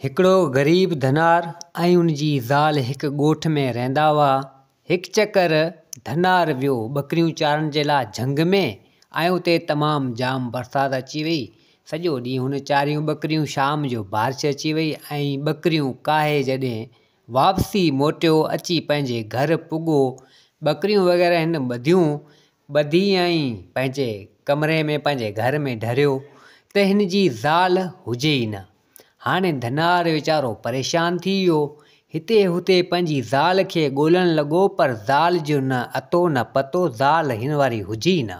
هڪڙو غريب ڌنار ۽ ان جي زال هڪ ڳوٺ ۾ رهندا هئا. هڪ چڪر ڌنار ويو ٻڪريون چارڻ جي لاء جهنگ ۾ ۽ اتي تمام جام برسات اچي وئي. سڄو ڏينهن هن چاريون ٻڪريون شام جو بارش اچي وئي ۽ ٻڪريون ڪاهي جڏهن واپسي موٽيو اچي پنهنجي گهر پڳو ٻڪريون وغيره هن ٻڌيون ٻڌي ۽ پنهنجي ڪمري ۾ پنهنجي گهر ۾ ڍريو ته هن جي زال هجي ئي نه. هاڻي ڌنار ويچارو پريشان ٿي ويو. هتي هتي پنهنجي زال کي ڳولڻ لڳو پر زال جو نه اتو نه پتو، زال هن واري هجي ئي نه.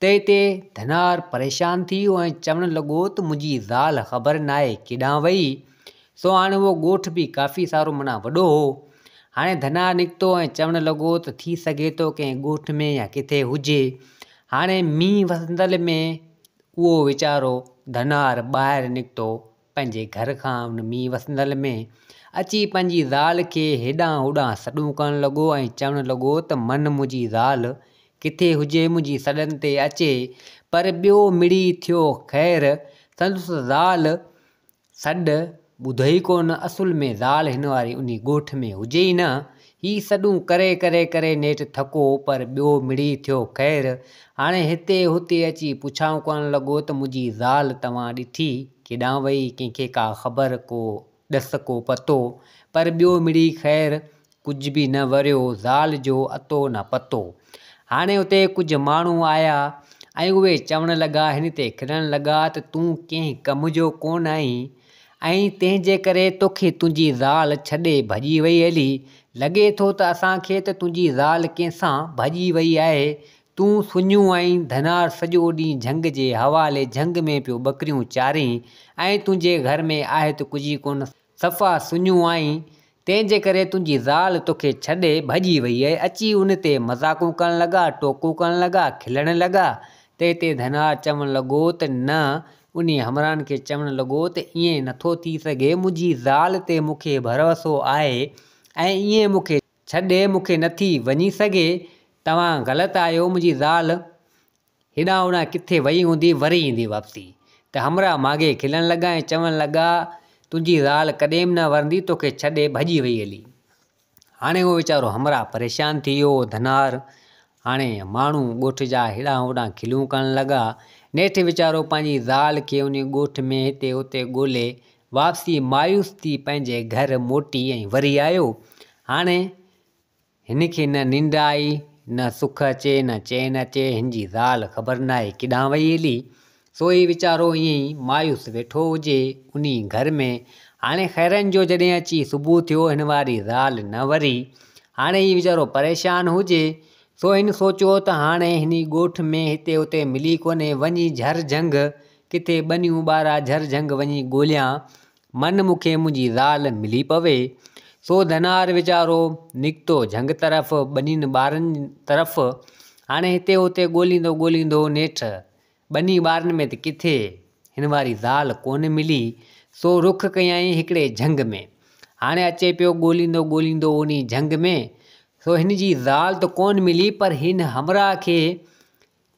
تنهن تي ڌنار پريشان ٿي ويو ۽ چوڻ لڳو ته منهنجي زال خبر ناهي ڪيڏانهن وئي. سو هاڻي اهو ڳوٺ به ڪافي سارو معنيٰ وڏو هو. هاڻي ڌنار نڪتو ۽ چوڻ لڳو ته ٿي سگهي ٿو ڪنهن ڳوٺ ۾ يا ڪٿي هجي. هاڻي مينهن وسندل ۾ اهو ويچارو ڌنار ٻاهر نڪتو پنهنجي گهر کان ان مينهن وسندل ۾ اچي پنهنجي زال کي هيڏانهن هوڏانهن سڏون ڪرڻ لڳو ۽ چوڻ لڳو ته من منهنجي زال ڪٿي هجي منهنجي سڏن تي اچي پر ٻيو مڙئي ٿيو خير سندس زال سڏ ٻڌو ئي ڪونه، اصل ۾ زال هن واري انهي ڳوٺ ۾ هجي ئي نه. هي سڏون ڪري ڪري ڪري نيٺ ٿڪو، پر ٻيو مڙئي ٿيو خير. هاڻي هتي هتي اچي پڇائون ڪرڻ لڳو ته منهنجي زال توهان ڏٺي، ڪيڏانهن وئي، ڪنهن کي ڪا خبر، ڪو ڏس ڪو پتو. پر ٻيو مڙئي خير، ڪجهه به نه وريو، زال جو اتو نه پتو. هاڻي اتي ڪجهه ماڻهو آيا ۽ اهي چوڻ لڳا، هن تي کلڻ لڳا ته تون ڪنهن ڪم جو ڪونه آهين ۽ تنهن جي ڪري توکي تنهنجي زال ڇڏي ڀڄي وئي هلي. لڳي ٿو ته اسان کي ته تنهنجي زال ڪنهن سان ڀڄي وئي آهي. تون سڃو آهين، ڌنار سڄو ڏينهن جهنگ جي حوالي جهنگ ۾ پيو ٻڪريون چارين ۽ تنهنجي گهر ۾ آهي ته ڪجهه ئي ڪونه. صفا سڃو آهين، تنهن جي ڪري تنهنجي زال توکي ڇڏي ڀڄي وئي ۽ اچي ان تي مذاقون ڪرڻ لڳا، ٽوڪون ڪرڻ لڳا، کلڻ لڳا. تنهن تي ڌنار چوڻ لڳو ته نه، انهي همراهن کي چوڻ لڳو ته ائين نٿو ٿي سگهي، منهنجي زال تي مون کي ڀروسو آهي ۽ ائين مون کي ڇڏي مون کي نٿي وڃي سگهي، توهان غلط آهيو، منهنجي زال هيڏانهن هوڏانهن ڪٿي وئي هوندي، وري ايندي واپسي. ته همراهه ماڳهين کلڻ لڳا ۽ چوڻ لڳا، تنهنجي زال ڪڏهن به نه ورندي، توکي ڇڏي ڀڄي وئي هلي. هاڻي اهو ويچارو همراهه پريشان ٿي ويو. ڌنار هاڻي ماڻهو ڳوٺ جا هيڏانهن هوڏانهن کلون ڪرڻ لڳا. نيٺ ويچارو پنهنجي زال کي انهي ڳوٺ ۾ هتي هتي ڳولي واپسي مايوس ٿي پنهنجي گهر موٽي ۽ وري آيو. هاڻي هن کي نه ننڊ آئي، نه سک اچي، نه چين اچي، هن جي زال خبر ناهي ڪيڏانهن وئي هلي، سو هي ويچارو ائين ئي مايوس ويٺو هجي انهي گهر ۾. هاڻي خيرن جو جڏهن اچي صبح ٿيو، هن واري زال نه وري. هاڻي هي ويچارو پريشان هجي، سو هن سوچيو ته هاڻي هني ڳوٺ ۾ هتي هتي ملي ڪونهي، وڃي جهر جهنگ، ڪٿي ٻنيون ٻارا جهر جهنگ وڃي ڳوليان، من مون کي منهنجي زال ملي پوي. سو ڌنار ويچارو نڪتو جهنگ طرف، ٻنين ٻارن طرف. هاڻي هتي هتي ڳوليندو ڳوليندو نيٺ ٻني ٻارن ۾ ته ڪٿي هن واري زال ڪونه ملي، سو رخ ڪيائين هڪڙي جهنگ ۾. هاڻي اچي پيو ڳوليندو ڳوليندو انهي جهنگ ۾، سو هن جي زال ته ڪونه ملي پر هن همراهه کي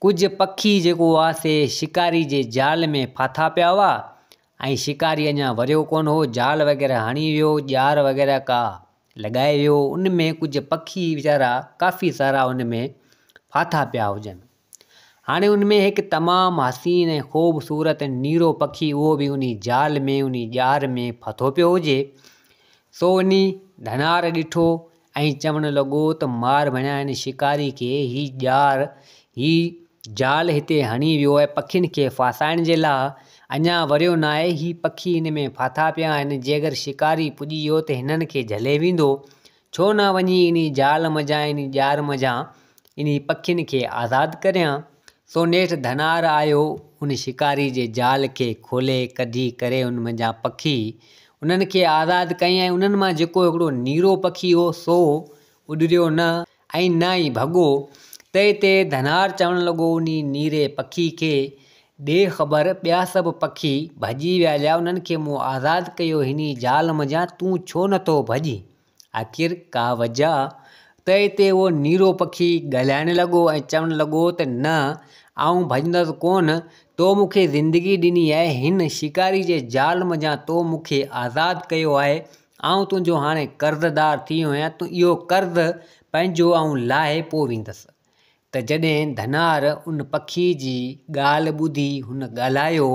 ڪجهه پکي جيڪو هئا سي شڪاري جي جال ۾ ڦاٿا پيا هئا ۽ شڪاري اڃا وريو ڪونه هو، جال وغيره هڻي ويو، ڄار وغيره ڪا لڳائي ويو، ان ۾ ڪجهه پکي ويچارا ڪافي سارا ان ۾ ڦاٿا پيا هجن. هاڻي ان ۾ هڪ تمام حسين ۽ خوبصورت نيرو پکي اهو به انهي جال ۾ انهي ڄار ۾ ڦاٿو پيو هجي. سو انهي ڌنار ڏٺو ۽ چوڻ لڳو ته مار ڀڻيا هن شڪاري کي، هي ڄار، هي جال هتي هڻي ويو آهي پکين کي ڦاسائڻ جي لاء، اڃا وريو ناهي، هي پکي هن ۾ ڦاٿا پيا آهن، جي اگر شڪاري پڄي ويو ته هنن کي جهلي ويندو، ڇو نه وڃي انهي جال منجهان، انهي ڄار منجهان انهي پکين کي آزاد ڪريان. سو نيٺ ڌنار آيو، ان شڪاري جي جال کي کولي ڪڍي ڪري ان منجهان پکي انهن کي آزاد ڪيائين ۽ انهن مان جيڪو هڪڙو نيرو پکي هو سو اڏريو نه ۽ نه ئي ڀڳو. تنهن تي ڌنار چوڻ لڳو انهي نيري پکي کي ڏي خبر ٻيا سڀ پکي ڀڄي ويا ليا انهن کي مون آزاد ڪيو هني جال منجهان تون ڇو نٿو ڀڄين؟ آخر ڪا وجهه؟ ته اتي اهو نيرو پکي ڳالهائڻ لڳو ۽ چوڻ لڳو ته نه، آئون ڀڄندس ڪونه، تو مون کي زندگي ڏني آهي، هن شڪاري جي جال منجهان تو مون کي آزاد ڪيو آهي، آئون تنهنجو هاڻي قرضدار ٿي ويو آهيان، تون اهو قرض پنهنجو آئون لاهي پوء ويندس. ته جڏهن ڌنار ان پکي جي ڳالهه ٻڌي هن ڳالهايو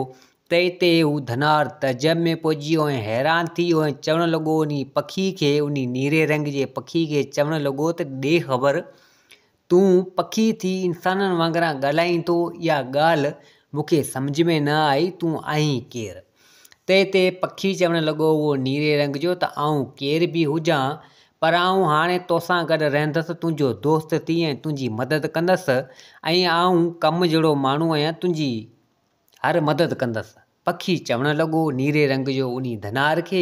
ته اتي هو ڌنار تعجب ۾ پئجي ويو ۽ حيران ٿي ويو ۽ چوڻ لڳو انهي پکي کي انهي نيري رنگ جي پکي کي چوڻ لڳو ته ڏي خبر تون پکي ٿي انسانن وانگران ڳالهائين ٿو اها ڳالهه مون کي سمجهه ۾ نه آئي تون آهين ڪير؟ تنهن تي پکي چوڻ لڳو اهو نيري رنگ جو ته آئون ڪير به هجان پر آئون هاڻي توسان گڏ رهندس تنهنجو دوست ٿي ۽ تنهنجي مدد ڪندس ۽ آئون ڪم جهڙو ماڻهو آهيان تنهنجي هر مدد ڪندس. پکي چوڻ لڳو نيري رنگ جو انهي ڌنار کي.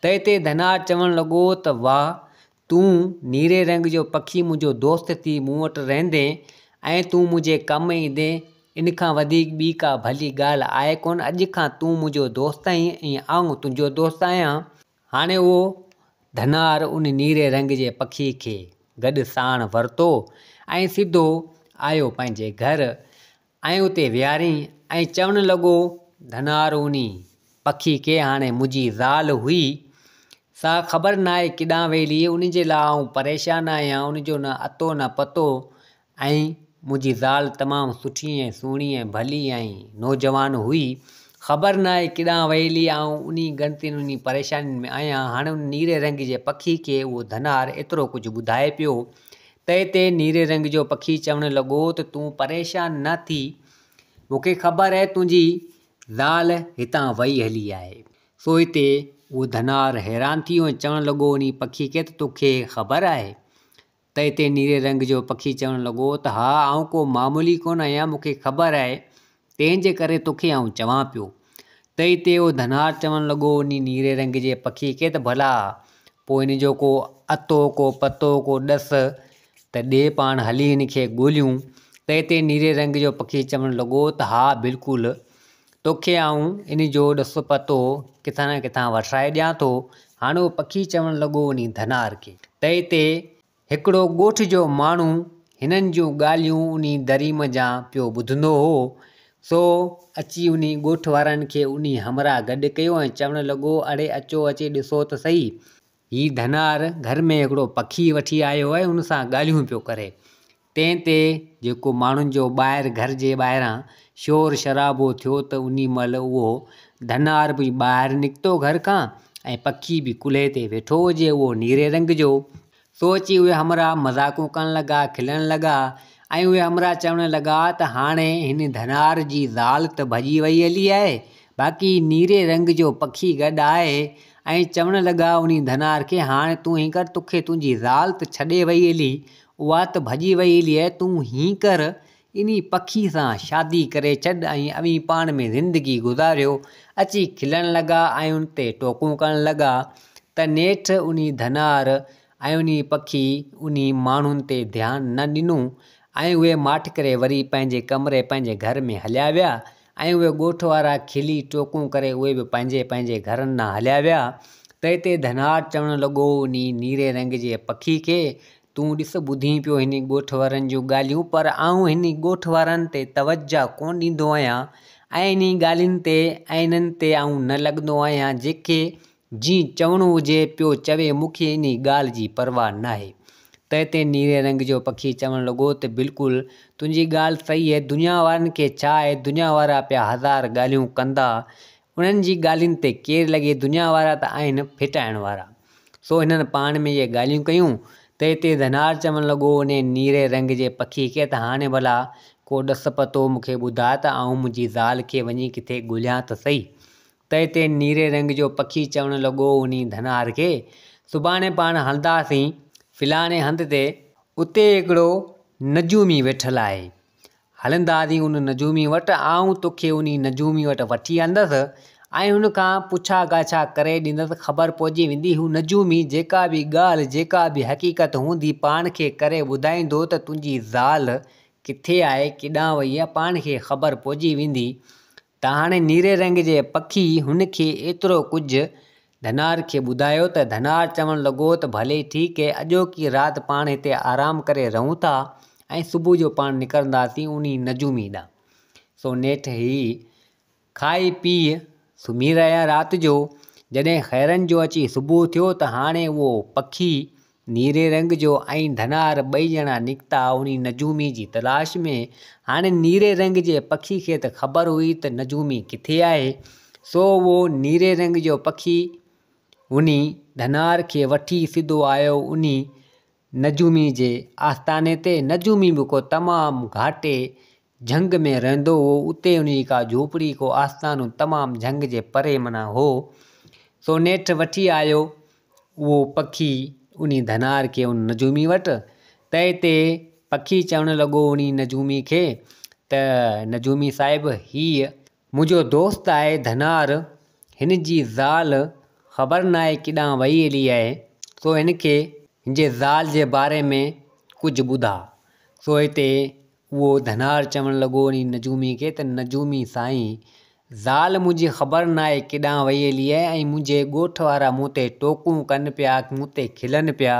تنهن تي ڌنار چوڻ لڳو ته واهه تون نيري رنگ جو پکي منهنجو دوست ٿي مون وٽ رهندين ۽ تون منهنجي ڪم ايندين، ان کان وڌيڪ ٻي ڪا ڀلي ڳالهه آهي ڪونه، اڄ کان تون منهنجو دوست آهين ۽ آئون تنهنجو دوست آهيان. هاڻي اهو ڌنار ان نيري رنگ جي پکي کي گڏ ساڻ ورتو ۽ سڌو آيو پنهنجي گهر. ۽ اتي ويهارين ۽ چوڻ لڳو، ڌنار انهي پکي کي هاڻي منهنجي زال هئي، سا خبر ناهي ڪيڏانهن ويلي، ان جي لاء آئون پريشان آهيان، ان جو نه اتو نه پتو ۽ منهنجي زال تمام سٺي ۽ سهڻي ۽ ڀلي ۽ نوجوان هئي، خبر ناهي ڪيڏانهن ويلي، آئون انهي ڳڻتين انهي پريشانين ۾ آهيان. هاڻي ان نيري رنگ جي پکي کي اهو ڌنار ايترو ڪجهه ٻڌائي پيو تنهن تي نيري رنگ جو پکي چوڻ لڳو ته تون پريشان نه ٿي، مون کي خبر آهي تنهنجي زال هتان وئي هلي آهي. سو هتي اهو ڌنار حيران ٿي ويو ۽ چوڻ لڳو انهي پکي کي ته توکي خبر آهي؟ تنهن تي نيري رنگ جو پکي چوڻ لڳو ته ها آئون ڪو معمولي ڪونه آهيان مون کي خبر آهي تنهن جي ڪري توکي آئون چوان پيو. تنهن تي اهو ڌنار چوڻ لڳو انهي نيري رنگ جي پکي کي ته ڀلا پوء هن جو ڪو اتو ڪو پتو ڪو ڏس ته ڏي پاڻ هلي هن کي ڳوليون. تنهن تي نيري رنگ جو پکي چوڻ لڳو ته ها بلڪل توکي آئون ان جو ڏس پتو ڪٿان نه ڪٿان وٺرائي ڏيان ٿو. هاڻ اهو پکي چوڻ لڳو انهي ڌنار کي. تنهن تي هڪڙو ڳوٺ جو ماڻهو هنن جون ڳالهيون انهي دري منجهان پيو ٻڌندو هو، سو اچي انهي ڳوٺ وارن کي انهي همراهه گڏ ڪيو ۽ چوڻ لڳو، اڙي اچو اچي ڏسو ته سهي، هي ڌنار گهر ۾ هڪڙو پکي وٺي آيو آهي، ان سان ڳالهيون پيو ڪري. تنهن تي جيڪو ماڻهن جو ٻاهر گهر جي ٻاهران شور شرابو ٿيو ته انهي مهل اهو ڌنار به ٻاهر نڪتو گهر کان ۽ پکي به ڪلهي تي ويٺو هجي اهو نيري رنگ جو، سو اچي اهي همراهه مذاقون ڪرڻ لڳا، کلڻ لڳا ۽ اهي همراهه چوڻ لڳا ته هاڻي هن ڌنار جي زال ته ڀڄي وئي هلي آهي، باقي نيري رنگ جو پکي گڏ آهي ۽ چوڻ لڳا انهي ڌنار کي هاڻي تون هين ڪر توکي تنهنجي زال ته ڇڏي وئي هلي، اها ته ڀڄي وئي هلي آهي، تون هين ڪر انهي پکي سان شادي ڪري ڇڏ ۽ اوهين پاڻ ۾ زندگي گذاريو. اچي کلڻ لڳا ۽ ان تي ٽوڪون ڪرڻ لڳا ته نيٺ انهي ڌنار ۽ انهي پکي انهي ماڻهن تي ڌيان نه ڏنو ۽ اهي ماٺ ڪري وري پنهنجي ڪمري پنهنجي گهر ۾ هليا ويا ۽ اهي ڳوٺ وارا کلي ٽوڪون ڪري اهي به پنهنجي پنهنجي گهرن ڏانهن هليا ويا ته اتي ڌنار چوڻ لڳو انهي نيري رنگ جي پکي کي تون ڏس ٻڌين پيو هني ڳوٺ وارن جون ڳالهيون پر آئون هني ڳوٺ وارن تي توجه ڪونه ڏيندو آهيان ۽ انهي ڳالهين تي ۽ انهن تي آئون نه لڳندو آهيان جيڪي جيئن چوڻو هجي پيو چوي مون کي انهي ڳالهه جي پرواهه ناهي. تنهن تي نيري رنگ جو پکي چوڻ لڳو ته بلڪل تنهنجي ڳالهه صحيح آهي دنيا وارن کي ڇا آهي دنيا وارا پيا هزار ڳالهيون ڪندا انهن جي ڳالهين تي ڪير لڳي دنيا وارا ته آهن ڦٽائڻ وارا. سو هنن پاڻ ۾ اهي ڳالهيون ڪيون ته اتي ڌنار چوڻ لڳو انهي نيري رنگ جي پکي کي ته هاڻي ڀلا ڪو ڏس پتو مون کي ٻڌاء ته آئون منهنجي زال کي وڃي ڪٿي ڳولهيان ته سهي. ته اتي نيري رنگ جو پکي چوڻ لڳو انهي ڌنار کي سڀاڻي پاڻ هلنداسين فلاڻي هنڌ تي اتي هڪڙو نجومي ويٺل آهي هلنداسين ان نجومي وٽ، آئون توکي انهي نجومي وٽ وٺي هلندس ۽ هن کان پڇا ڳاڇا ڪري ڏيندس، خبر پئجي ويندي، هو نجومي جيڪا به ڳالهه، جيڪا به حقيقت هوندي پاڻ کي ڪري ٻڌائيندو ته تنهنجي زال ڪٿي آهي، ڪيڏانهن وئي آهي، پاڻ کي خبر پئجي ويندي ته هاڻي نيري رنگ جي پکي هن کي ايترو ڪجهه ڌنار کي ٻڌايو ته ڌنار چوڻ لڳو ته ڀلي ٺيڪ اهي اڄوڪي رات پاڻ هتي آرام ڪري رهون ٿا ۽ صبح جو پاڻ نڪرنداسين انهي نجومي ڏانهن. سو نيٺ هي کائي پيء سمهي رهيا. رات جو جڏهن خيرن جو اچي صبح ٿيو ته هاڻي اهو پکي نيري رنگ جو ۽ ڌنار ٻئي ڄڻا نڪتا انهي نجومي جي تلاش ۾. هاڻي نيري رنگ جي پکي کي ته خبر هئي ته نجومي ڪٿي آهي، سو اهو نيري رنگ جو پکي انهي ڌنار کي وٺي سڌو آيو انهي نجومي جي آستاني تي. نجومي به ڪو تمام گهاٽي جهنگ ۾ رهندو هو. اتي ان جي ڪا جهوپڙي، ڪو آستانو تمام جهنگ جي پري معنيٰ هو. سو نيٺ وٺي آيو اهو پکي انهي ڌنار کي ان نجومي وٽ. تنهن تي پکي چوڻ لڳو انهي نجومي کي ته نجومي صاحب هيء منهنجو دوست آهي ڌنار، هن جي زال خبر ناهي ڪيڏانهن وئي هلي آهي، سو هن کي هن جي زال جي باري ۾ ڪجهه ٻڌاء. سو هتي اهو ڌنار چوڻ لڳو انهي نجومي کي ته نجومي سائين! زال منهنجي خبر ناهي ڪيڏانهن وئي هلي آهي ۽ منهنجي ڳوٺ وارا مون تي ٽوڪون ڪن پيا، مون تي کلن پيا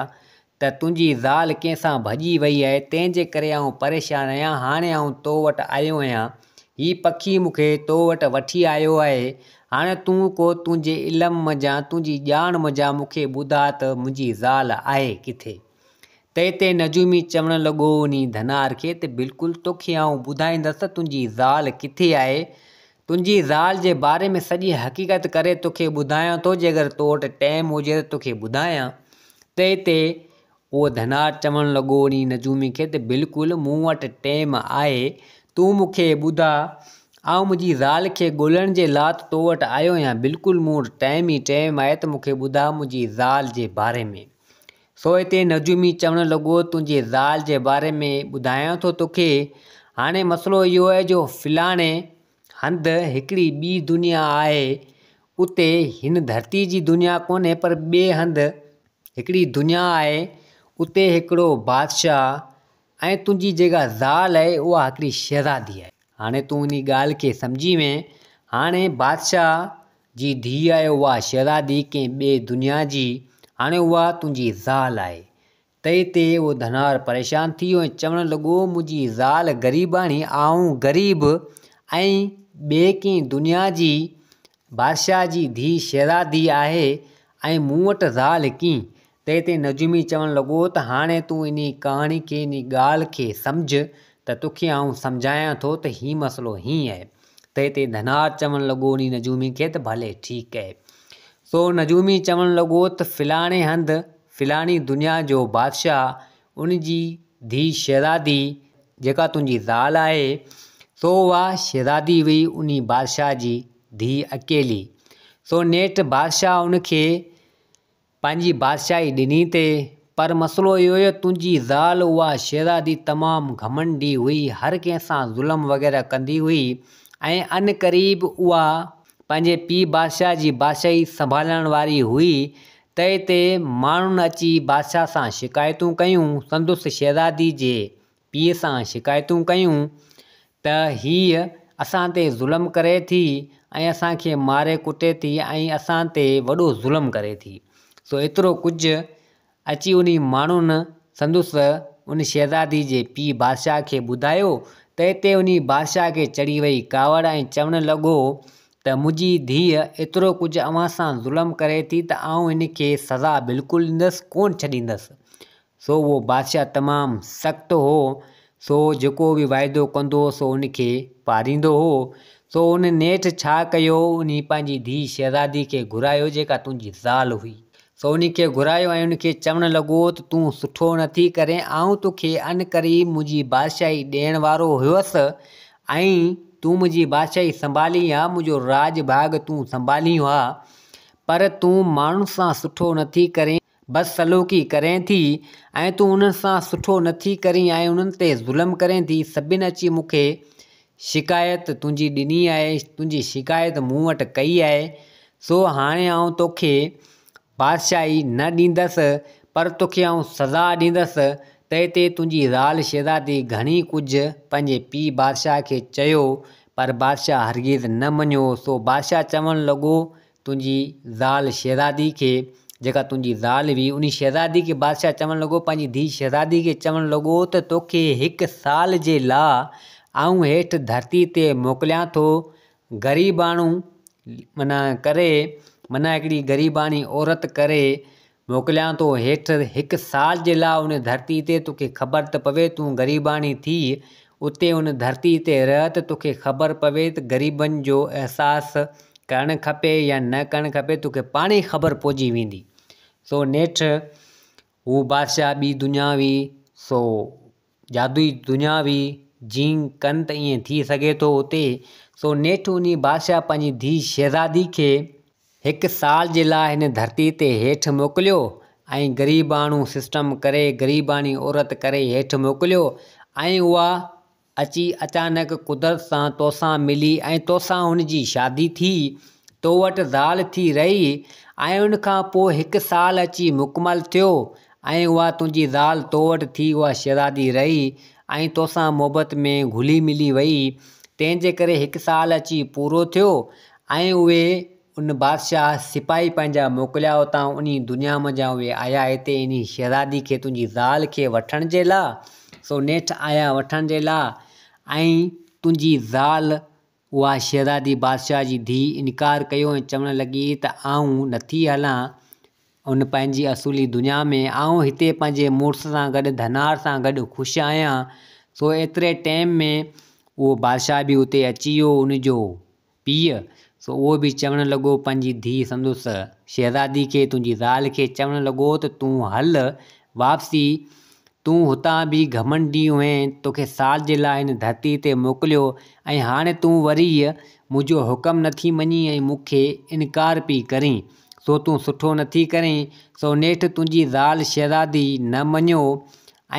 ته تنهنجي زال ڪنهن سان ڀڄي وئي آهي، تنهن جي ڪري آئون پريشان آهيان، هاڻي آئون تو وٽ آيو آهيان، هي پکي مون کي تو وٽ وٺي آيو آهي، هاڻي تون ڪو تنهنجي علم منجهان، تنهنجي ڄاڻ منجهان مون کي ٻڌاء ته منهنجي زال آهي ڪٿي؟ تنهن تي نجومي چوڻ لڳو انهي ڌنار کي ته بلڪل توکي آئون ٻڌائيندس ته تنهنجي زال ڪٿي آهي. تنهنجي زال جي باري ۾ سڄي حقيقت ڪري توکي ٻڌايان ٿو جيڪر تو وٽ ٽيم هجي ته توکي ٻڌايان. تنهن تي اهو ڌنار چوڻ لڳو انهي نجومي کي ته بلڪل مون وٽ ٽيم آهي تون مون کي ٻڌاء آئون منهنجي زال کي ڳولڻ جي لا ته تو وٽ آيو آهيان بلڪل مون وٽ ٽيم ئي ٽيم آهي ته مون کي ٻڌاء منهنجي زال جي باري ۾. سو اتي نجومي چوڻ لڳو، تنهنجي زال جي باري ۾ ٻڌايان ٿو توکي. هاڻي مسئلو اهو آهي جو فلاڻي هنڌ هڪڙي ٻي دنيا آهي، اتي هن ڌرتي جي دنيا ڪونهي پر ٻئي هنڌ هڪڙي دنيا آهي، اتي هڪڙو بادشاهه ۽ تنهنجي جيڪا زال آهي اها هڪڙي شهزادي آهي. هاڻي تون انهي ڳالهه کي سمجهي وئين. هاڻي بادشاهه جي ڌيء آهي اها شهزادي ڪنهن ٻئي دنيا جي، هاڻي اها تنهنجي زال آهي. تنهن تي اهو ڌنار پريشان ٿي ويو ۽ چوڻ لڳو، منهنجي زال غريباڻي، آئون غريب ۽ ٻئي ڪنهن دنيا جي بادشاهه جي ڌيء شهزادي آهي ۽ مون وٽ زال ڪيئن؟ تنهن تي نجومي چوڻ لڳو ته هاڻي تون انهي ڪهاڻي کي، انهي ڳالهه کي سمجهه ته توکي آئون سمجهايان ٿو ته هي مسئلو هيئن آهي. تنهن تي ڌنار چوڻ لڳو انهي نجومي کي ته ڀلي ٺيڪ آهي. سو نجومي چوڻ لڳو ته فلاڻي هنڌ فلاڻي دنيا جو بادشاهه ان جي ڌيء شهزادي جيڪا تنهنجي زال آهي سو اها شهزادي هئي انهي بادشاهه جي ڌيء اڪيلي. سو نيٺ بادشاهه ان کي پنهنجي بادشاهي ڏني تي، پر مسئلو اهو هيو تنهنجي زال اها شهزادي تمام گهمنڊي هئي، هر ڪنهن سان ظلم وغيره ڪندي هئي ۽ عنقريب اها پنهنجي پيء بادشاهه جي بادشاهي سنڀالڻ واري هئي، تنهن تي ماڻهن اچي بادشاهه سان شڪايتون ڪيون، سندس شهزادي جي پيء سان شڪايتون ڪيون ته هيء اسان تي ظلم ڪري ٿي ۽ اسان کي ماري ڪٽي ٿي ۽ اسان تي وڏو ظلم ڪري ٿي. سو ايترو ڪجهه اچي انهي ماڻهن سندس ان شهزادي جي پيء بادشاهه کي ٻڌايو، تنهن تي انهي بادشاهه کي چڙهي وئي ڪاوڙ ۽ چوڻ لڳو ته منهنجي ڌيء ايترو ڪجهه اوهان سان ظلم ڪري ٿي ته آئون هن کي سزا بلڪل ڏيندس ڪونه ڇڏيندس. سو اهو بادشاهه تمام سخت هو، سو جيڪو به واعدو ڪندو هو سو ان کي پاريندو هو. سو ان نيٺ ڇا ڪيو، انهي پنهنجي ڌيء شهزادي کي گهرايو جيڪا تنهنجي زال هئي. سو انهي کي گهرايو ۽ ان کي چوڻ لڳو ته تون سٺو نه ٿي ڪرين، آئون توکي عنقريب منهنجي بادشاهي ڏيڻ وارو هيس ۽ تون منهنجي بادشاهي سنڀالين ها، منهنجو راڄ ڀاڳ تون سنڀالين ها، پر تون ماڻهن سان سٺو نه ٿي ڪرين. بدسلوڪي ڪرين ٿي ۽ تون انهن سان سٺو نه ٿي ڪرين ۽ انهن تي ظلم ڪرين ٿي، سڀن اچي مون کي شڪايت تنهنجي ڏني آهي، تنهنجي شڪايت مون وٽ ڪئي آهي، سو هاڻي آئون توکي بادشاهي نه ڏيندس، پر توکي آئون سزا ڏيندس. تنهن تي تنهنجي زال شهزادي گهڻي ڪجهه پنهنجي پيء بادشاهه کي چيو، پر بادشاهه هرگز نه مڃيو، سو بادشاهه چوڻ لڳو تنهنجي زال شهزادي کي جيڪا تنهنجي زال هئي انهي شهزادي کي بادشاهه چوڻ لڳو پنهنجي ڌيء شهزادي کي چوڻ لڳو ته توکي هڪ سال جي لا آئون هيٺ ڌرتي تي موڪليان ٿو غريباڻو معنيٰ ڪري معنيٰ هڪڙي غريباڻي عورت ڪري موڪليان ٿو هيٺ هڪ سال جي لاء ان ڌرتي تي توکي خبر ته پوي تون غريباڻي ٿي اتي ان ڌرتي تي رهه ته توکي خبر پوي ته غريبن جو احساس ڪرڻ کپي يا نه ڪرڻ کپي توکي پاڻ ئي خبر پئجي ويندي سو نيٺ هو بادشاهه ٻي دنيا هئي سو جادوئي دنيا هئي جيئن ڪن ته ائين ٿي سگهي ٿو اتي سو نيٺ انهي بادشاهه پنهنجي ڌيء شهزادي کي هڪ سال جي لاء هن ڌرتي تي هيٺ موڪليو ۽ غريباڻو سسٽم ڪري غريباڻي عورت ڪري هيٺ موڪليو ۽ اها اچي اچانڪ قدرت سان توسان ملي ۽ توسان هن جي شادي ٿي، تو وٽ زال ٿي رهي ۽ ان کان پوء هڪ سال اچي مڪمل ٿيو ۽ اها تنهنجي زال تو وٽ ٿي اها شهزادي رهي ۽ توسان محبت ۾ گهلي ملي وئي، تنهن جي ڪري هڪ سال اچي پورو ٿيو ۽ اهي ان بادشاهه سپاهي پنهنجا موڪليا اتان انهي دنيا منجهان اهي آيا هتي انهي شهزادي کي تنهنجي زال کي وٺڻ جي لا سو نيٺ آيا وٺڻ جي لا ۽ تنهنجي زال اها شهزادي بادشاهه جي ڌيء انڪار ڪيو ۽ چوڻ لڳي ته آئون نٿي هلان ان پنهنجي اصولي دنيا ۾ آئون هتي پنهنجي مڙس سان گڏ ڌنار سان گڏ خوش آهيان سو ايتري ٽيم ۾ اهو بادشاهه به اتي اچي ويو ان جو پيء، سو اهو به چوڻ لڳو پنهنجي ڌيء سندس شهزادي کي، تنهنجي زال کي چوڻ لڳو ته تون هل واپسي، تون هتان به گهمنڊي هئين، توکي سال جي لاء هن ڌرتيء تي موڪليو ۽ هاڻي تون وري منهنجو حڪم نٿي مڃين ۽ مون کي انڪار پئي ڪرين، سو تون سٺو نٿي ڪرين. سو نيٺ تنهنجي زال شهزادي نه مڃيو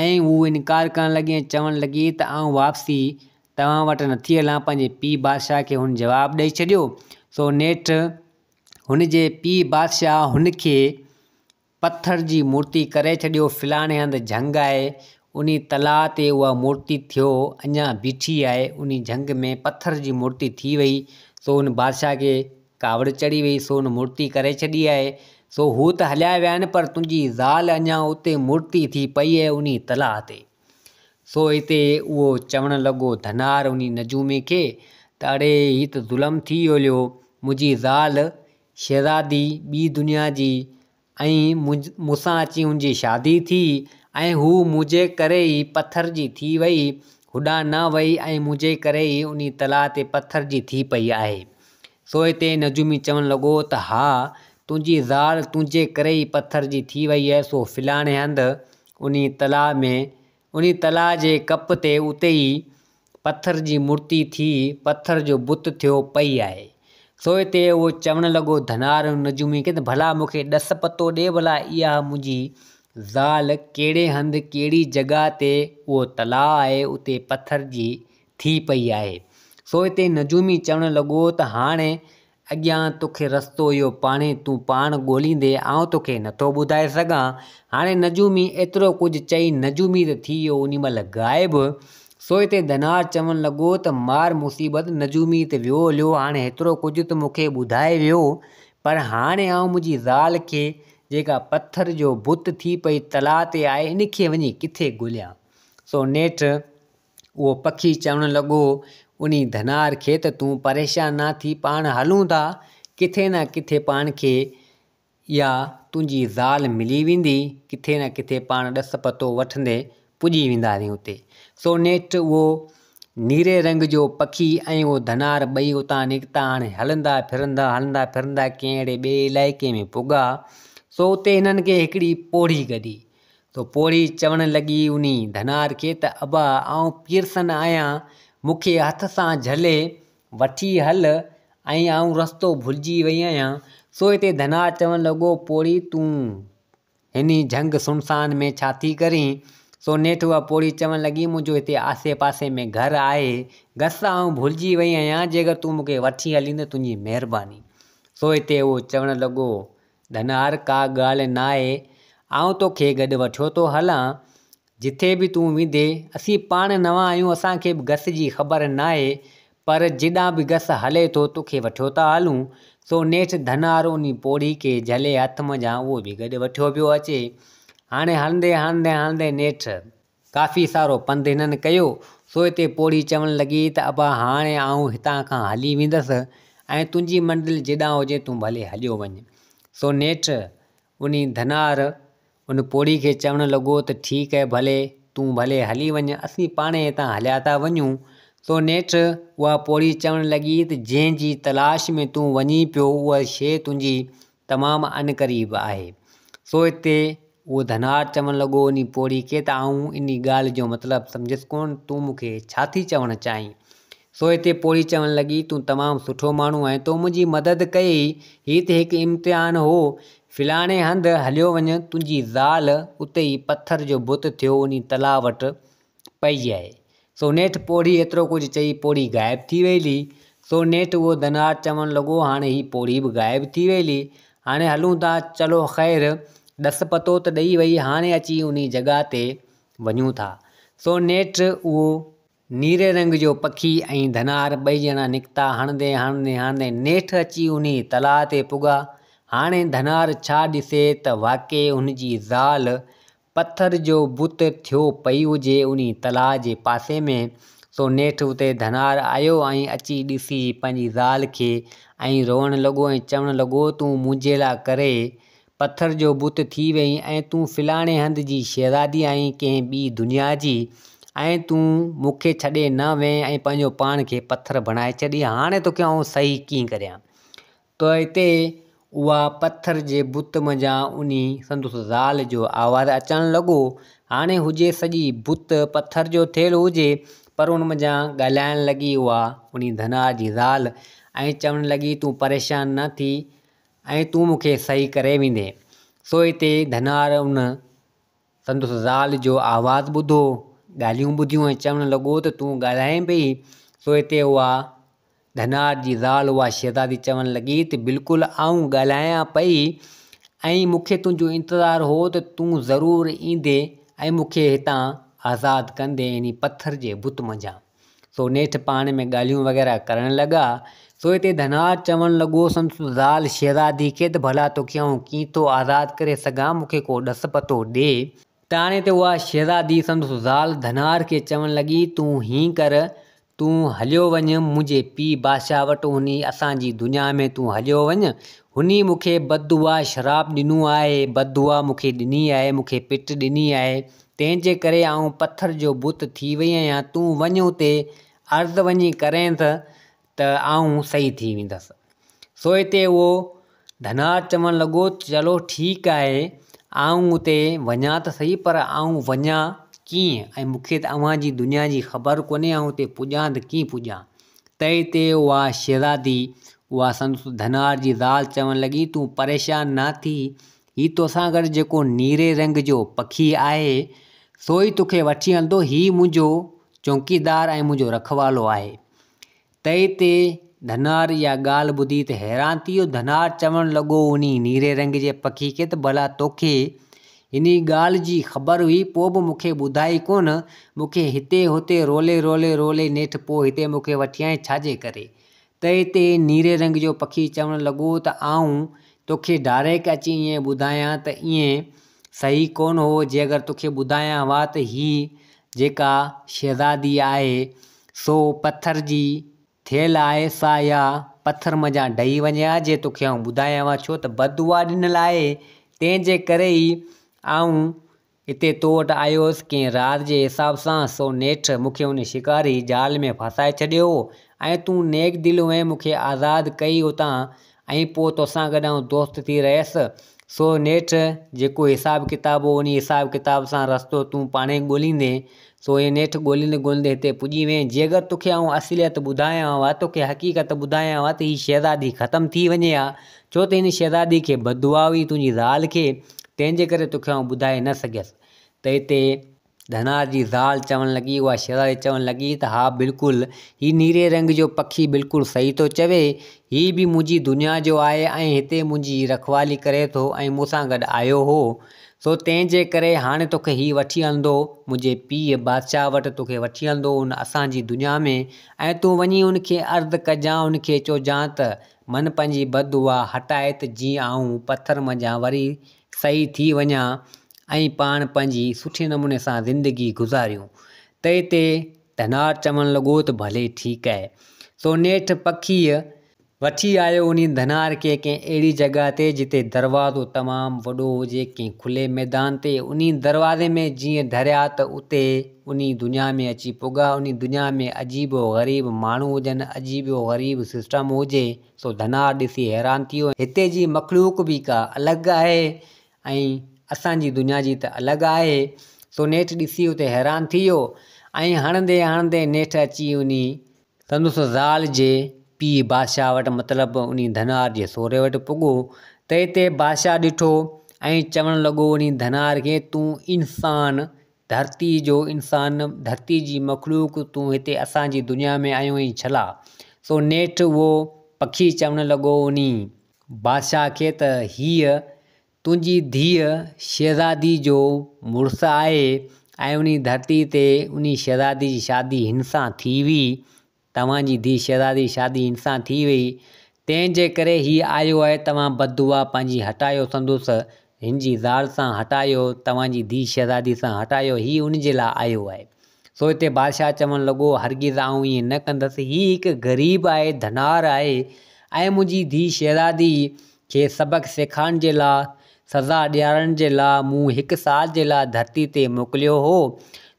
۽ هوء انڪار ڪرڻ لڳي ۽ چوڻ لڳي ته آئون واپسي توهان وٽ نٿي هلان پنهنجي پيء بادشاهه کي هن جواب ڏئي ڇڏيو. سو نيٺ هن جي پيء بادشاهه هن کي پٿر جي مورتي ڪري ڇڏيو. فلاڻي هنڌ جهنگ آهي، انهي تلاء تي اها مورتي ٿيو اڃا بيٺي آهي. انهي جهنگ ۾ پٿر جي مورتي ٿي وئي. سو هن بادشاهه کي ڪاوڙ چڙهي وئي، سو هن مورتي ڪري ڇڏي آهي. سو هو ته هليا ويا آهن پر تنهنجي زال اڃا اتي مورتي ٿي پئي آهي انهي تلاء تي. سو اتي اهو چوڻ لڳو ڌنار انهي نجومي کي ته اڙي هي ته ظلم ٿي هليو، منهنجي زال شهزادي ٻي دنيا جي ۽ مون سان اچي هن جي شادي ٿي ۽ هو منهنجي ڪري ئي پٿر جي ٿي وئي، هوڏانهن نه وئي ۽ منهنجي ڪري ئي انهي تلاء تي پٿر جي ٿي پئي آهي. سو اتي نجومي چوڻ لڳو ته ها تنهنجي زال تنهنجي ڪري ئي پٿر جي ٿي وئي آهي سو فلاڻي هنڌ انهي تلاء ۾ انهي تلاء جي ڪپ تي اتي ئي پٿر جي مورتي ٿي پٿر جو بت ٿيو پئي آهي. سو اتي اهو چوڻ لڳو ڌنار نجومي کي ته ڀلا مون کي ڏس پتو ڏي ڀلا اها منهنجي زال ڪهڙي هنڌ ڪهڙي جڳهه تي اهو تلاء آهي اتي پٿر جي ٿي پئي آهي. سو اتي نجومي چوڻ لڳو ته هاڻي اڳيان توکي رستو اهو پاڻهي تون پاڻ ڳوليندين، آئون توکي نٿو ٻڌائي سگهان. هاڻي نجومي ايترو ڪجهه چئي نجومي ته ٿي ويو انهي مهل غائب. سو اتي ڌنار چوڻ لڳو ته مار مصيبت نجومي ته ويو هليو هاڻي هيترو ڪجهه ته مون کي ٻڌائي ويو پر هاڻي آئون منهنجي زال کي جيڪا پٿر جو بت ٿي پئي تلاء تي آهي ان کي وڃي ڪٿي ڳوليان. سو نيٺ اهو پکي چوڻ لڳو، انهي ڌنار کي ته تون پريشان نه ٿي پاڻ هلون ٿا، ڪٿي نه ڪٿي پاڻ کي اها تنهنجي زال ملي ويندي، ڪٿي نه ڪٿي پاڻ ڏس پتو وٺندي پڄي وينداسين اتي. سو نيٺ اهو نيري رنگ جو پکي ۽ اهو ڌنار ٻئي اتان نڪتا. هاڻي هلندا ڦرندا هلندا ڦرندا ڪنهن اهڙي ٻئي علائقي ۾ پڳا. سو اتي هنن کي هڪڙي پوڙهي گڏي. سو پوڙهي چوڻ لڳي انهي ڌنار کي ته ابا آئون پيرسن آهيان، مون کي هٿ سان جهلي وٺي هل ۽ آئون رستو ڀلجي وئي آهيان. سو هتي ڌنار چوڻ لڳو پوڙهي تون هن جهنگ سنسان ۾ ڇا ٿي ڪرين؟ سو نيٺ اها پوڙهي چوڻ لڳي منهنجو هتي آسي پاسي ۾ گهر آهي، گس آئون ڀلجي وئي آهيان، جيڪر تون مون کي وٺي هلين ته تنهنجي مهرباني. سو هتي اهو چوڻ لڳو ڌنار ڪا ڳالهه ناهي، آئون توکي گڏ وٺيو ٿو هلان، جٿي به تون ويندين، اسين پاڻ نوان آهيون، اسان کي به گس جي خبر ناهي، پر جيڏانهن به گس هلي ٿو توکي وٺيو ٿا هلون. سو نيٺ ڌنار انهي پوڙهي کي جهلي هٿ منجهان اهو به گڏ وٺيو پيو اچي. هاڻي هلندي هلندي هلندي نيٺ ڪافي سارو پنڌ هنن ڪيو. سو هتي پوڙهي چوڻ لڳي ته ابا هاڻي آئون هتان کان هلي ويندس ۽ تنهنجي منزل جيڏانهن هجي تون ڀلي هليو وڃ. سو نيٺ انهي ڌنار ان پوڙهي کي چوڻ لڳو ته ٺيڪ اهي ڀلي تون ڀلي هلي وڃ اسين پاڻهي هتان هليا ٿا وڃون. سو نيٺ اها پوڙهي چوڻ لڳي ته جنهن جي تلاش ۾ تون وڃين پيو اها شيء تنهنجي تمام عنقريب آهي. سو اتي اهو ڌنار چوڻ لڳو انهي پوڙهي کي ته آئون انهي ڳالهه جو مطلب سمجهيس ڪونه تون مون کي ڇا ٿي چوڻ چاهين؟ سو اتي پوڙهي چوڻ لڳي، تون تمام سٺو ماڻهو آهين، تو منهنجي مدد ڪئي، هي ته هڪ امتحان هو، فلاڻي هنڌ هليو وڃ، تنهنجي زال اتي ئي پٿر جو بت ٿيو انهي تلاء وٽ پئي آهي. سو نيٺ پوڙهي ايترو ڪجهه چئي پوڙهي غائب ٿي ويلي. سو نيٺ اهو ڌنار چوڻ لڳو، هاڻي هي پوڙهي به غائب ٿي ويلي، هاڻي هلون ٿا، چلو خير، ڏس پتو ته ڏئي وئي، هاڻي اچي انهي جڳهه تي وڃون ٿا. سو نيٺ اهو. نيري رنگ جو پکي ۽ ڌنار ٻئي ڄڻا نڪتا، هڻندي هڻندي هڻندي نيٺ اچي انهي تلاء تي پڳا. هاڻي ڌنار ڇا ڏسي ته واقعي هن جي زال پٿر جو بت ٿيو پئي هجي انهي تلاء جي پاسي ۾. سو نيٺ اتي ڌنار آيو ۽ اچي ڏسي پنهنجي زال کي ۽ روئڻ لڳو ۽ چوڻ لڳو تون منهنجي لاء ڪري پٿر جو بت ٿي وئين ۽ تون فلاڻي هنڌ جي شهزادي آهين ڪنهن ٻي دنيا جي ۽ تون مون کي ڇڏي نه وئين ۽ پنهنجو پاڻ کي پٿر بڻائي ڇڏي هاڻي توکي آئون صحيح ڪيئن ڪريان ته اتي اها پٿر جي بت منجهان انهي سندس زال جو آواز اچڻ لڳو هاڻي هجي سڄي بت پٿر جو ٿيل هجي پر ان منجهان ڳالهائڻ لڳي اها انهي ڌنار جي زال ۽ چوڻ لڳي تون پريشان نه ٿي ۽ تون مون کي صحيح ڪري ويندين. سو اتي ڌنار ان سندس زال جو آواز ٻڌو، ڳالهيون ٻڌيون ۽ چوڻ لڳو ته تون ڳالهائين پئي؟ سو اتي اها ڌنار جي زال اها شهزادي چوڻ لڳي ته بلڪل آئون ڳالهايان پئي ۽ مون کي تنهنجو انتظار هو ته تون ضرور ايندين ۽ مون کي هتان آزاد ڪندين يعني پٿر جي بت منجهان. سو نيٺ پاڻ ۾ ڳالهيون وغيره ڪرڻ لڳا. سو اتي ڌنار چوڻ لڳو سندس زال شهزادي کي ته ڀلا توکي آئون ڪيئن ٿو آزاد ڪري سگهان، مون کي ڪو ڏس پتو ڏي. ته هاڻي ته اها شهزادي سندس زال ڌنار کي چوڻ لڳي، تون هيئن ڪر، تون هليو وڃ منهنجي پيء بادشاهه وٽ، هني اسان جي دنيا ۾ تون هليو وڃ، هني مون کي بددعا شراب ڏنو آهي، بددعا مون کي ڏني آهي، مون کي پٽ ڏني آهي، تنهن جي ڪري آئون پٿر جو بت ٿي وئي آهيان، تون وڃ اتي عرض وڃي ڪرينس ته آئون صحيح ٿي ويندس. سو اتي اهو ڌنار چوڻ لڳو ته چلو ٺيڪ آهي، آئون اتي وڃان ته سهي پر آئون وڃان ڪيئن ۽ مون کي ته اوهان جي دنيا جي خبر ڪونهي، آئون اتي پڄان ته ڪيئن پڄان؟ ته اتي اها شهزادي اها سندس ڌنار جي زال چوڻ لڳي تون پريشان نه ٿي، هي توسان گڏ جيڪو نيري رنگ جو پکي آهي، سو ئي توکي وٺي هلندو. هي منهنجو چونڪيدار ۽ منهنجو رکوالو آهي. تئي تي ڌنار اها ڳالهه ٻڌي ته حيران ٿي ويو. ڌنار چوڻ لڳو انهي نيري رنگ جي پکي کي ته ڀلا توکي انهي ڳالهه جي خبر هئي، پوء به مون کي ٻڌائي ڪونه. مون کي هتي هتي رولي رولي رولي نيٺ پوء هتي مون کي وٺي آئين ڇاجي ڪري؟ تئي تي نيري رنگ جو پکي چوڻ لڳو ته آئون توکي ڊائريڪٽ اچي ائين ٻڌايان ته ائين صحيح ڪونه هو، جي اگر توکي ٻڌايان ها ته هي جيڪا شهزادي آهي سو پٿر جي ٿيل آهي سا اها پٿر منجهان ڊهي وڃي ها جي توکي آئون ٻڌايان ها ڇو ته بددعا ڏنل آهي تنهن جي ڪري ئي آئون اتي تو وٽ آيو هوس ڪنهن راز جي حساب سان، سو نيٺ مون کي ان شڪاري جال ۾ ڦاسائي ڇڏيو هو ۽ تون نيڪ دل هئين مون کي آزاد ڪئي اتان ۽ پوء توسان گڏ آئون دوست ٿي رهيس، سو نيٺ جيڪو حساب ڪتاب هو انهي حساب ڪتاب سان رستو تون پاڻهي ڳوليندين، سو ائين نيٺ ڳوليندي ڳوليندي هتي پڄي وئين، جي اگر توکي آئون اصليت ٻڌايان ها، توکي حقيقت ٻڌايان ها ته هي شهزادي ختم ٿي وڃي ها، ڇو ته هن شهزادي کي بددعا هئي تنهنجي زال کي، تنهن جي ڪري توکي آئون ٻڌائي نه سگهيس. ته اتي ڌنار جي زال چوڻ لڳي، اها شهزادي چوڻ لڳي ته ها بلڪل، هي نيري رنگ جو پکي بلڪل صحيح ٿو چوي، هي به منهنجي دنيا جو آهي ۽ هتي منهنجي رکوالي ڪري ٿو ۽ مون سان گڏ آيو هو. سو تنهن جي ڪري هاڻي توکي هي وٺي هلندو منهنجي پيء بادشاهه وٽ توکي وٺي هلندو ان اسان جي دنيا ۾ ۽ تون وڃي ان کي عرض ڪجان ان کي چوجان ته من پنهنجي بد دعا هٽائي ته جيئن آئون پٿر منجهان وري صحيح ٿي وڃان ۽ پاڻ پنهنجي سٺي نموني سان زندگي گذاريون. تنهن تي ڌنار چوڻ لڳو ته ڀلي ٺيڪ آهي. سو نيٺ پکيء وٺي آيو انهي ڌنار کي ڪنهن اهڙي جڳهه تي جتي دروازو تمام وڏو هجي ڪنهن کلي ميدان تي. انهي دروازي ۾ جيئن ڍريا ته اتي انهي دنيا ۾ اچي پڳا. انهي دنيا ۾ عجيب و غريب ماڻهو هجن، عجيب و غريب سسٽم هجي. سو ڌنار ڏسي حيران ٿي ويو. هتي جي مخلوق به ڪا الڳ آهي ۽ اسان جي دنيا جي ته الڳ آهي. سو نيٺ ڏسي اتي حيران ٿي ويو ۽ هڻندي هڻندي نيٺ اچي انهي سندس زال جي پيء بادشاهه وٽ مطلب انهي ڌنار جي سهري وٽ پڳو. تنهن تي بادشاهه ڏٺو ۽ چوڻ لڳو انهي ڌنار کي تون انسان ڌرتي جو انسان، ڌرتي جي مخلوق، تون هتي اسان جي دنيا ۾ آيو آهين ڇلا؟ سو نيٺ اهو پکي چوڻ لڳو انهي بادشاهه کي ته هيء تنهنجي ڌيء شهزادي جو مڙس آهي ۽ انهي ڌرتي تي انهي شهزادي جي شادي هن سان ٿي هئي توهان جي ڌيء شهزادي جي شادي هن سان ٿي ويئي، تنهن جي ڪري هيء آيو آهي، توهان بددعا پنهنجي هٽايو سندس، هن جي زال سان هٽايو، توهان جي ڌيء شهزادي سان هٽايو، هيء ان جي لاء آيو آهي. سو هتي بادشاهه چوڻ لڳو، هرگز آئون ائين نه ڪندس، هيء هڪ غريب آهي، ڌنار آهي، ۽ منهنجي ڌيء شهزادي کي سبق سيکارڻ جي لاء، سزا ڏيارڻ جي لاء مون هڪ سال جي لاء ڌرتي تي موڪليو هو،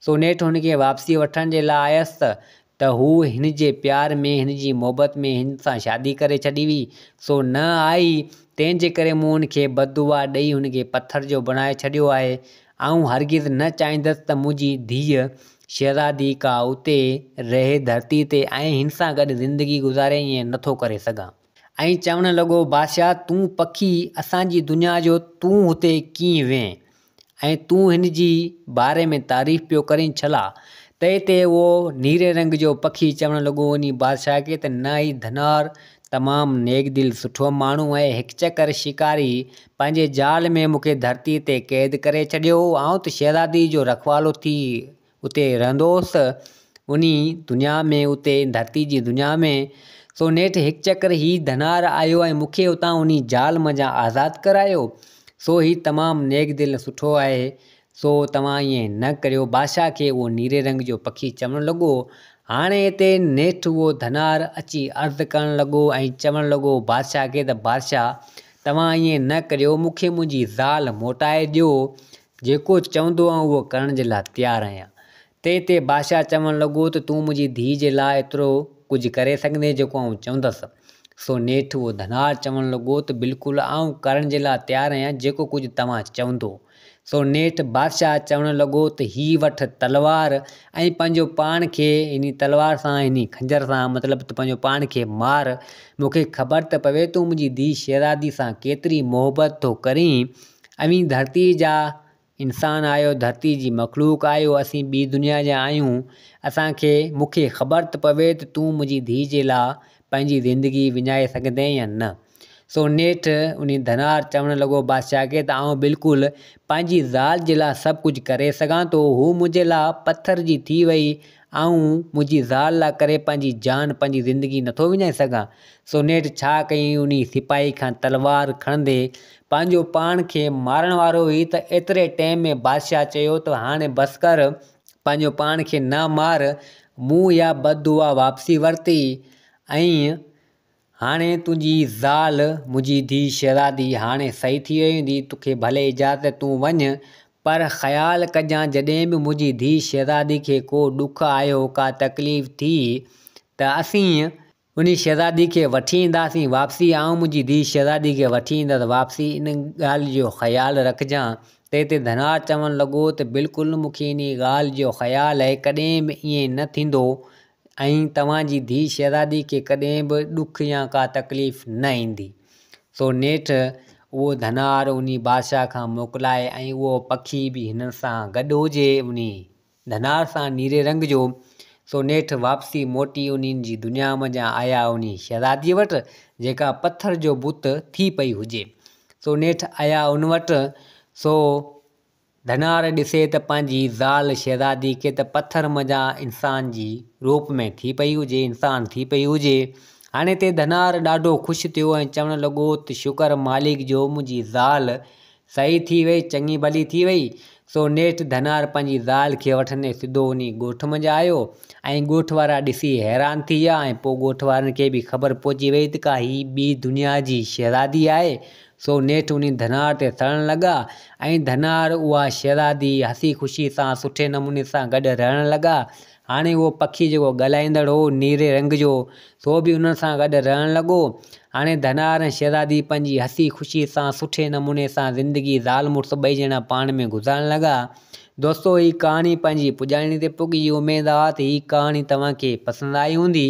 سو نيٺ هن کي واپسي وٺڻ جي لاء آيس ته ته هوء هن جي پيار ۾ هن جي محبت ۾ هن سان شادي ڪري ڇڏي هئي، سو نه آئي، تنهن جي ڪري مون هن کي بددعا ڏئي هن کي پٿر جو بڻائي ڇڏيو آهي. آئون هرگز نه چاهيندس ته منهنجي ڌيء شهزادي ڪا اتي رهي ڌرتي تي ۽ هن سان گڏ زندگي گذاري ائين نٿو ڪري سگهان. ۽ چوڻ لڳو، بادشاهه تون پکي اسان جي دنيا جو تون هتي ڪيئن وئين؟ ۽ تون هن جي باري ۾ تعريف پيو ڪرين ڇلا؟ تنهن تي اهو نيري رنگ جو پکي چوڻ لڳو انهي بادشاهه کي ته نه هي ڌنار تمام نيڪ دل سٺو ماڻهو آهي هڪ چڪر شڪاري پنهنجي جال ۾ مون کي ڌرتي تي قيد ڪري ڇڏيو هو آئون ته شهزادي جو رکوالو ٿي اتي رهندو هوس انهي دنيا ۾ اتي ڌرتي جي دنيا ۾ سو نيٺ هڪ چڪر هي ڌنار آيو ۽ مون کي اتان انهي جال منجهان آزاد ڪرايو سو هي تمام نيڪ دل سٺو آهي سو توهان ائين نه ڪريو بادشاهه کي اهو نيري رنگ جو پکي چوڻ لڳو هاڻي هتي نيٺ اهو ڌنار اچي عرض ڪرڻ لڳو ۽ چوڻ لڳو بادشاهه کي ته بادشاهه توهان ائين نه ڪريو مون کي منهنجي زال موٽائي ڏيو جيڪو چوندو آئون اهو ڪرڻ جي لاء تيار آهيان. تنهن تي بادشاهه چوڻ لڳو ته تون منهنجي ڌيء جي لاء ايترو ڪجهه ڪري سگهندين جيڪو آئون چوندس. سو نيٺ اهو ڌنار چوڻ لڳو ته بلڪل آئون ڪرڻ جي لاء تيار آهيان جيڪو ڪجهه توهان چوندو. سو نيٺ بادشاهه چوڻ لڳو ته هي وٺ تلوار ۽ پنهنجو پاڻ کي انهي تلوار سان انهي خنجر سان مطلب ته پنهنجو پاڻ کي مار مون کي خبر ته پوي تون منهنجي ڌيء شهزادي سان ڪيتري محبت ٿو ڪرين. اوهين ڌرتيء جا انسان آهيو، ڌرتيء جي مخلوق آهيو، اسين ٻي دنيا جا آهيون، اسان کي، مون کي خبر ته پوي ته تون منهنجي ڌيء جي لاء پنهنجي زندگي وڃائي سگهندين يا نه؟ سو نيٺ انهي ڌنار چوڻ لڳو بادشاهه کي ته آئون بلڪل پنهنجي زال جي لاء سڀ ڪجهه ڪري سگهان ٿو، هوء منهنجي لاء پٿر جي ٿي وئي، آئون منهنجي زال لاء ڪري پنهنجي جان، پنهنجي زندگي نٿو وڃائي سگهان. سو نيٺ ڇا ڪيائين انهي سپاهي کان تلوار کڻندي پنهنجو پاڻ کي مارڻ وارو هئي ته ايتري ٽيم ۾ بادشاهه چيو ته هاڻي بس ڪر پنهنجو پاڻ کي نه مار مون اها بد دعا واپسي ورتي ۽ هاڻي تنهنجي زال منهنجي ڌيء شهزادي هاڻي صحيح ٿي وئي هوندي توکي ڀلي اجازت تون وڃ پر خيال ڪجان جڏهن به منهنجي ڌيء شهزادي کي ڪو ڏک آيو ڪا تڪليف ٿي ته اسين انهي شهزادي کي وٺي اينداسين واپسي، آئون منهنجي ڌيء شهزادي کي وٺي ايندس واپسي، ان ڳالهه جو خيال رکجان. تنهن تي ڌنار چوڻ لڳو ته بلڪل مون کي انهي ڳالهه جو خيال آهي، ڪڏهن به ائين نه ٿيندو ۽ توهان جي ڌيء شهزادي کي ڪڏهن به ڏک يا ڪا تڪليف نه ايندي. سو نيٺ اهو ڌنار انهي بادشاهه کان موڪلائي ۽ اهو پکي به هنن سان گڏ هجي، انهي ڌنار سان نيري رنگ جو، سو نيٺ واپسي موٽي انهن جي دنيا منجهان آيا انهي شهزاديء وٽ، جيڪا پٿر جو بت ٿي پئي هجي. سو نيٺ آيا ان وٽ، سو ڌنار ڏسي ته پنهنجي زال شهزادي کي ته پٿر منجهان انسان جي روپ ۾ ٿي پئي هجي، انسان ٿي پئي هجي. هاڻي تي ڌنار ڏاڍو خوش ٿيو ۽ چوڻ لڳو ته شڪر مالڪ جو منهنجي زال صحيح ٿي وئي، چڱي ڀلي ٿي وئي. سو نيٺ ڌنار پنهنجي زال کي وٺندي سڌو انهي ڳوٺ منجهه آيو ۽ ڳوٺ وارا ڏسي حيران ٿي ويا ۽ پوء ڳوٺ وارن کي به خبر پهچي وئي ته ڪا هي ٻي دنيا جي شهزادي آهي سو نيٺ انهي ڌنار تي سڙڻ لڳا ۽ ڌنار اها شهزادي هسي خوشي سان سٺي نموني سان گڏ رهڻ لڳا. هاڻي اهو پکي جيڪو ڳالهائيندڙ هو نيري رنگ جو سو به انهن سان گڏ رهڻ لڳو. هاڻي ڌنار ۽ شهزادي پنهنجي هسي خوشي سان سٺي نموني سان زندگي زال مڙس ٻئي ڄڻا پاڻ ۾ گذارڻ لڳا. دوستو هي ڪهاڻي پنهنجي پڄاڻي تي پڳي اميد آ ته هي ڪهاڻي توهان کي پسند آئي هوندي.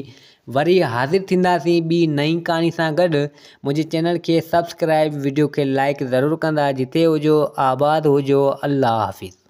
وري حاضر ٿينداسين ٻي نئين ڪهاڻي سان گڏ منهنجي چينل کي سبسڪرائب وڊيو کي لائڪ ضرور ڪندا جتي هجو آباد هجو الله حافظ.